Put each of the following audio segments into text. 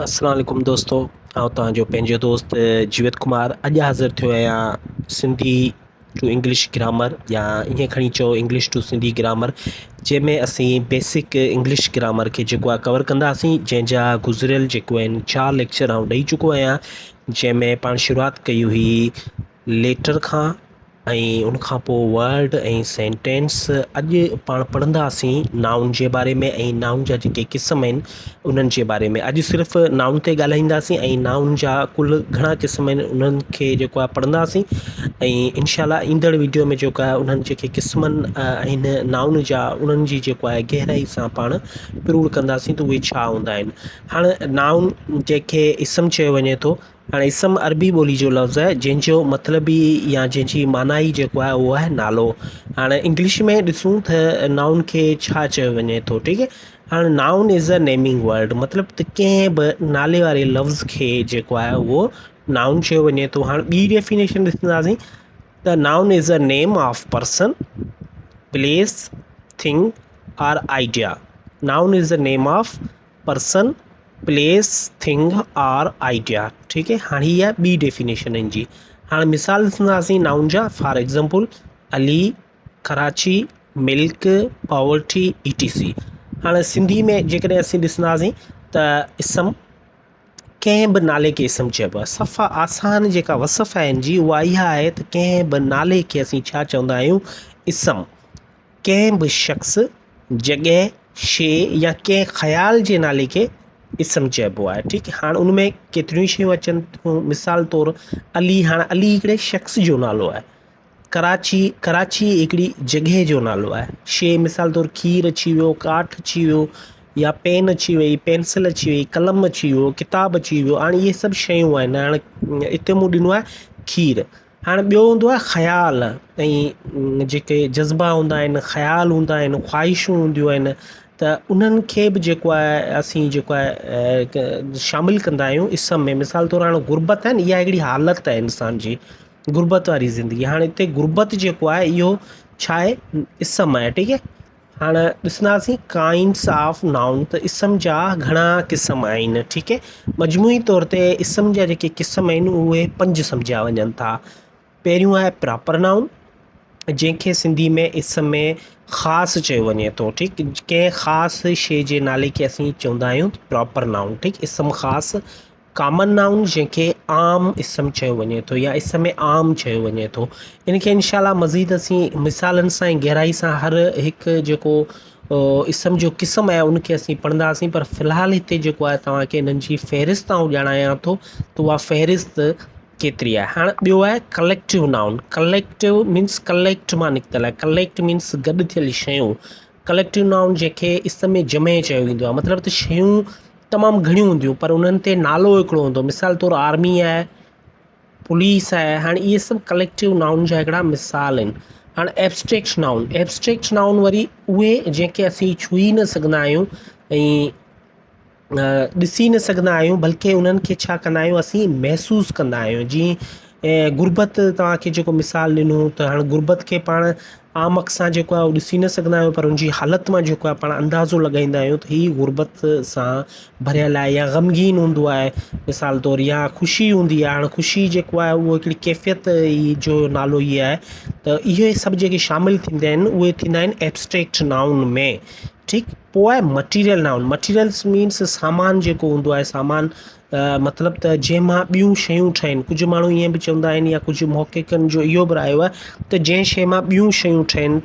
اسلام عليڪم دوستو آئون توهان جو پنهنجو دوست جيوت ڪمار اڄ حاضر ٿيو آهيان سنڌي ٽو انگلش گرامر يا ائين کڻي چئو انگلش ٽو سنڌي گرامر جنهن ۾ اسين بيسڪ انگلش گرامر کي جيڪو آهي ڪور ڪنداسين جنهن جا گذريل جيڪو آهن چار ليڪچر آئون ڏئي چڪو آهيان جنهن ۾ پاڻ شروعات ڪئي هئي ليٽر کان ۽ ان کان پوء ورڊ ۽ سينٽينس اڄ پاڻ پڙهنداسين نائون جي باري ۾ ۽ نائون جا جيڪي قسم آهن انهن جي باري ۾ اڄ صرف نائون تي ڳالهائينداسين ۽ نائون جا ڪل گهڻا قسم آهن انهن کي جيڪو آهي پڙهنداسين ۽ انشاء الله ايندڙ ويڊيو ۾ جيڪو آهي انهن جيڪي قسمن آهن نائون جا انهن جي جيڪو آهي گهرائي سان پاڻ پروڙ ڪنداسين ته اهي ڇا هوندا آهن هاڻ نائون جنهن کي اسم چيو وڃي ٿو هاڻي اسم عربي ٻولي جو لفظ آهي جنهن جو مطلب ئي يا جنهن جي معنيٰ ئي جيڪو آهي اهو آهي نالو. هاڻي انگلش ۾ ڏسون ته نائون کي ڇا چيو وڃي ٿو ٺيڪ آهي. هاڻي noun is a naming word مطلب ته ڪنهن به نالي واري لفظ کي جيڪو آهي اهو نائون چيو وڃي ٿو. هاڻي ٻي ڊيفينيشن ڏسنداسين ته noun is a name of person, place, thing or idea. Noun is a name of person, place, thing or idea ٺيڪ آهي هاڻي هي آهي ٻي ڊيفينيشن ان جي هاڻي مثال ڏسنداسين نائون جا for example Ali, Karachi, milk, poverty E T C هاڻي سنڌي ۾ جيڪڏهن اسين ڏسنداسين ته اسم ڪنهن به نالي کي اسم چئبو آهي صفا آسان جيڪا وصف آهي ان جي اها اها آهي ته ڪنهن به نالي کي اسين ڇا چوندا آهيون اسم ڪنهن به شخص، جڳهه، شيء يا ڪنهن خيال جي نالي کي اسم چئبو آهي. ٺيڪ هاڻ ان ۾ ڪيتريون شيون اچن ٿيون مثال طور علي هاڻ علي هڪڙي شخص جو نالو آهي. ڪراچي ڪراچي هڪڙي جڳهه جو نالو آهي. شيء مثال طور کير اچي ويو، ڪاٺ اچي ويو يا پين اچي وئي، پينسل اچي وئي، قلم اچي ويو، ڪتاب اچي ويو هاڻ اهي سڀ شيون آهن هاڻ هتي مون ڏنو آهي کير. هاڻي ٻيو هوندو آهي خيال ۽ جيڪي جذبا هوندا آهن خيال هوندا آهن خواهشون هونديون آهن ته انهن کي به جيڪو آهي اسين جيڪو آهي شامل ڪندا آهيون اسم ۾ مثال طور هاڻي غربت آهي نه اها هڪڙي حالت آهي انسان جي غربت واري زندگي هاڻي هتي غربت جيڪو آهي اهو ڇا آهي اسم آهي ٺيڪ آهي هاڻ ڏسنداسين ڪائنڊس آف نائون ته اسم جا گهڻا قسم آهن ٺيڪ آهي مجموعي طور تي اسم جا جيڪي قسم آهن اهي پنج سمجهيا وڃن ٿا پهريون آهي پراپر نائون جنهن کي سنڌي ۾ اسم ۾ خاص چيو وڃي ٿو ٺيڪ ڪنهن خاص شيء جي نالي کي اسين چوندا آهيون پراپر نائون ٺيڪ اسم خاص ڪامن نائون جنهن کي عام اسم چيو وڃي ٿو يا اسم عام چيو وڃي ٿو ان کي انشاء الله مزيد اسين مثالن سان ۽ گهرائي سان هر هڪ جيڪو اسم جو قسم آهي ان کي اسين پڙهنداسين پر في الحال هتي جيڪو آهي توهان کي انهن جي فهرست آئون ڄاڻايان ٿو ته اها فهرست ڪيتري آهي هاڻ ٻيو آهي collective noun collective means collect مان نڪتل آهي ڪليڪٽ مينس گڏ ٿيل شيون ڪليڪٽو نائون جنهن کي اسم جمع چيو ويندو آهي مطلب ته شيون تمام گهڻيون هونديون پر انهن تي نالو هڪڙو هوندو مثال طور آرمي آهي پوليس آهي هاڻي اهي سڀ ڪليڪٽو نائون جا هڪڙا مثال آهن هاڻي ايبسٽريڪٽ نائون ايبسٽريڪٽ نائون وري اهي جنهن کي اسين ڇهي نه سگهندا آهيون ۽ ڏسي نه سگهندا آهيون بلڪه انهن کي ڇا ڪندا آهيون اسين محسوس ڪندا آهيون جيئن غربت توهان کي جيڪو مثال ڏنو ته هاڻي غربت کي پاڻ عام اک سان جيڪو آهي اهو ڏسي نه سگهندا آهيون پر ان جي حالت مان جيڪو آهي پاڻ اندازو لڳائيندا آهيون ته هي غربت سان ڀريل آهي يا غمگين هوندو آهي مثال طور يا خوشي هوندي آهي هاڻي خوشي جيڪو آهي اهو هڪڙي ڪيفيت جو نالو ئي آهي ته اهي سڀ جيڪي شامل ٿيندا آهن اهي ٿيندا آهن ايبسٽريڪٽ نائون ۾ ٺيڪ پوء آهي مٽيريل نائون مٽيريلس مينس سامان جيڪو هوندو آهي سامان مطلب ته جنهن مان ٻيون شيون ٺهن ڪجهه ماڻهو ائين به چوندا آهن يا ڪجهه محققن جو اهو به رايو آهي ته جنهن شيء مان ٻيون شيون ٺهن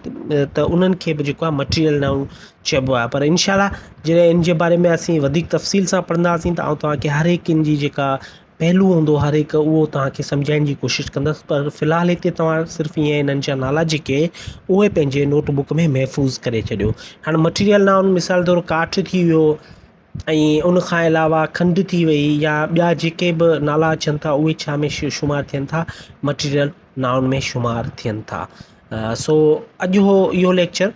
ته انهن کي به جيڪو آهي مٽيريل نائون چئبو آهي پر انشاء الله جڏهن ان جي باري ۾ اسين وڌيڪ تفصيل سان پڙهنداسين ته آئون توهان کي هر هڪ ان جي جيڪا پهلو هوندو هر هڪ اهو توهان کي سمجهائڻ جي ڪوشش ڪندس پر في الحال هتي توهان صرف ائين انهن جا نالا جيڪي اهي پنهنجي نوٽ بڪ ۾ محفوظ ڪري ڇڏيو هاڻي مٽيريل نائون مثال طور ڪاٺ ٿي ويو ۽ ان کان علاوه کنڊ ٿي وئي يا ٻيا جيڪي به نالا اچن ٿا اهي ڇا ۾ شمار ٿين ٿا مٽيريل نائون ۾ شمار ٿين ٿا سو اڄ هو اهو ليڪچر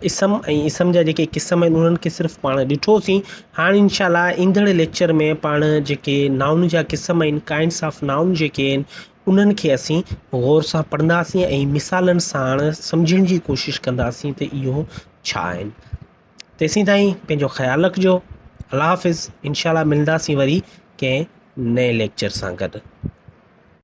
اسم ۽ اسم جا جيڪي قسم آهن انهن کي صرف پاڻ ڏٺوسين هاڻ انشاء الله ايندڙ ليڪچر ۾ پاڻ جيڪي نائون جا قسم آهن ڪائنڊس آف نائون جيڪي آهن انهن کي اسين غور سان پڙهنداسين ۽ مثالن ساڻ سمجهڻ جي ڪوشش ڪنداسين ته اهو ڇا آهن تيسين تائين پنهنجو خيال رکجو. الله حافظ انشاء الله ملنداسين وري ڪنهن نئين ليڪچر سان گڏ.